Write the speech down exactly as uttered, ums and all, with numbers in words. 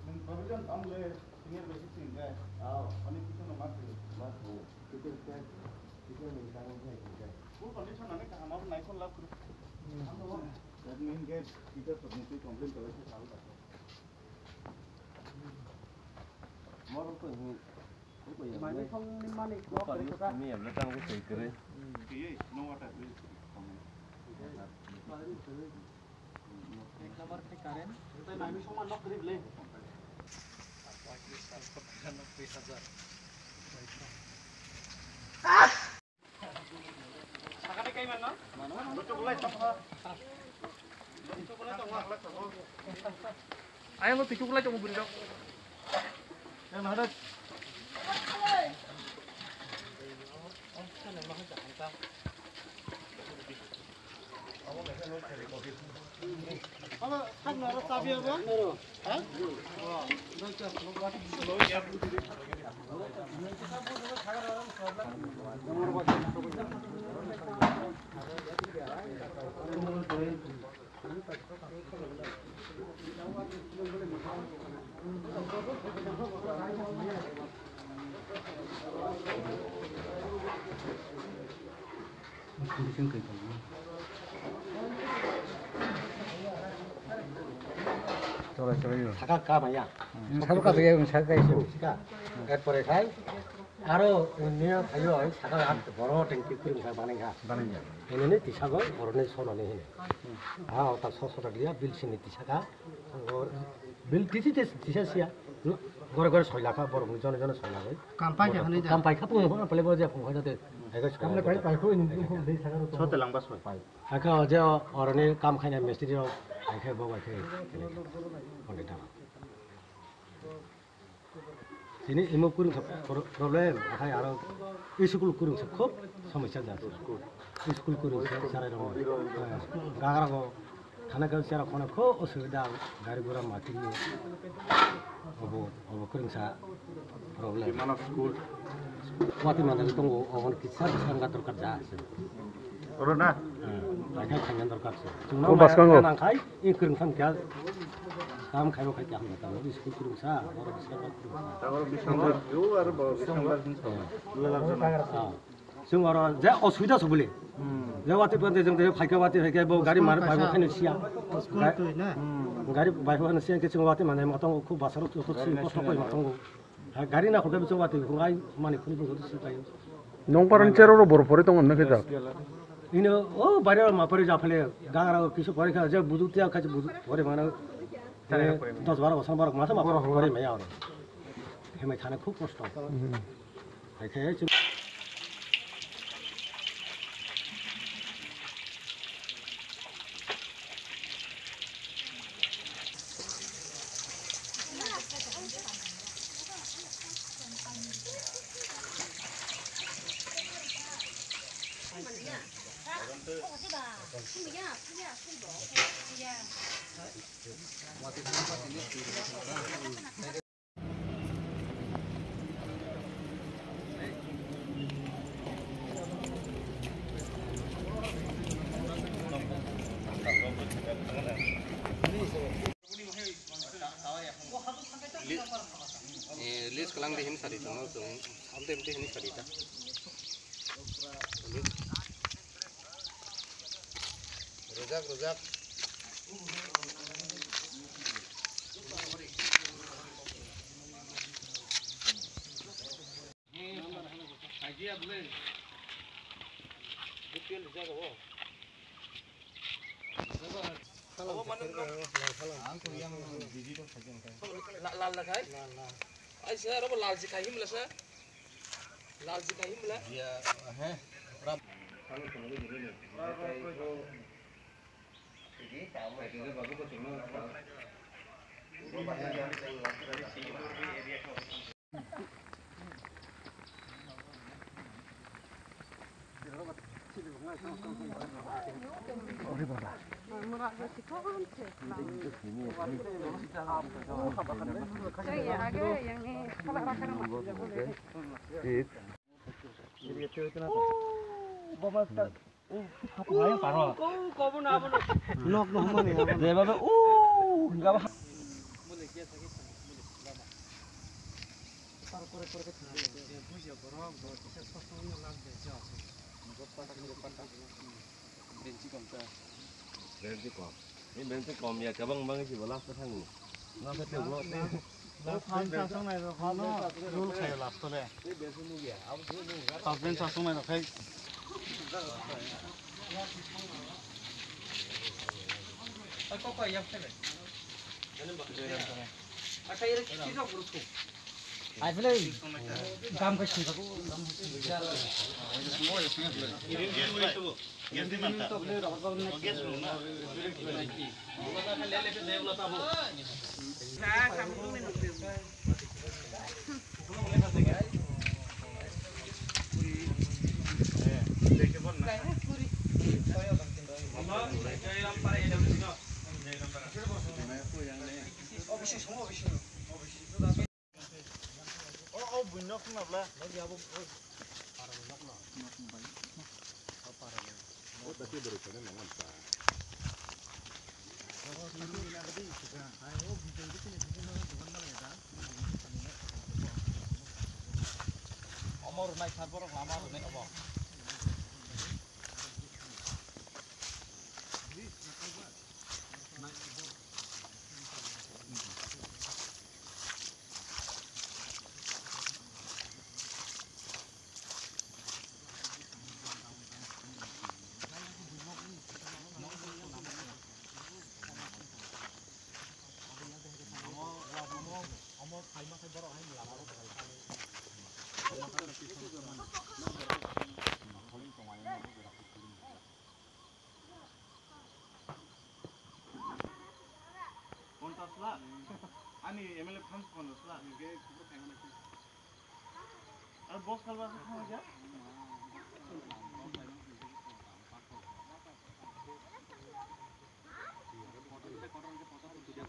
Nwng provision tamo le senior basis ni hwnkhe, ani kisa no ma thwi. Ma thwi. Teacher test, teacher ni tamo khe hwnkhe. Full condition ani kaham abo nai khon lab kwrwi. That mean ke teacher sir ni complain kawai se sal da. Moro ko hi, ko ya. Mani song ni mani ko ko ka. Ni ya na tang ko sei kre. Ye, no water please. Ayang lo tujuh kulai tong buri dok. Saka ka maya. Saka ka maya, saka ka isu. Sika. Erpore khai. Aro niya thayo ai saka lat boro tengki kwrwng sa banai kha. Banai ya. Ini ni tisa go boro ni sono ni hini. Ha, ota so so dia bil sini tisa ka. Bil tisi tis-, tisa sia. Gore gore soi lakha, borok ni jone jone soi lakha. Kampai kha hwnwi da. Kampai kha phung phung pele bo je phung kha jate. Ega soi lakha. Sote langba soi. Hakha o je oroni kam khaina mistri rok, hakhe bo bai khe. Tini imo kwrwngsa pro-, problem, akhai aro school kwrwngsa khub somosya jak. School kwrwngsa sarai rok. Gagra go thana khe sera khona khub osubida, gari gura mati ni. Obo, obo kwrwngsa problem. Bimano school. Wati manjak tongo, obo kisa bwskango dorkar ja se. Oro na? Paikha thangna dorkar se. Chwngno o bwskango nang khai, e kwrwng tham kya, kam khai bo khai kya hamna tamo, school kwrwngsa, oro bwskango kwrwngsa. Taboro Biswambar, yo aro bo Biswambar hinsa. Chwng oro je osubida se bole. Je wati pande jeng je phaikha wati phaikha bo gari mar bai bo khaino siya. School twi na? Gari bai bo khaino siya, ke chwng wati mane matong khub basaro to si kosto koi matongo. Ha, gari na khulke bichong wati khungai mani khuni bo si pai. Nong paran chero ro bor pore tong na kheta. Ino o bare ma pare ja phale gagra kisu pore kha je buju tiya kha buju pore mana. Dos baro bosor baro masa ma pore maya oro. Hemai thana khub kosto. Hai khe chwng Li-, eh, list kalang di hin sari tong, tong, amte amte hin sari ta. List. Rojak, rojak. Lal na khai? Lal, lal. Ai sa, aro bo lal si khai himla sa? Lal si khai himla? Dia, he, rap. Nok no hwnmani abo. Jebabe o hwnga ba. Benchi kom ta. Benchi kom. Ni benchi kom ya, kabang bang si bola sa thang. Na sa te ulo te. Suspension sasong nai rok no rule khayo last le. Suspension sasong nai rok khai. Ai pele gam ka sing ka. O, o buino khna bla. Omo rwnai sar borok lama rwnai obo. Ponchash lakh? Ani M L A fund ponchash lakh. Ar boss kalba khe thang ja?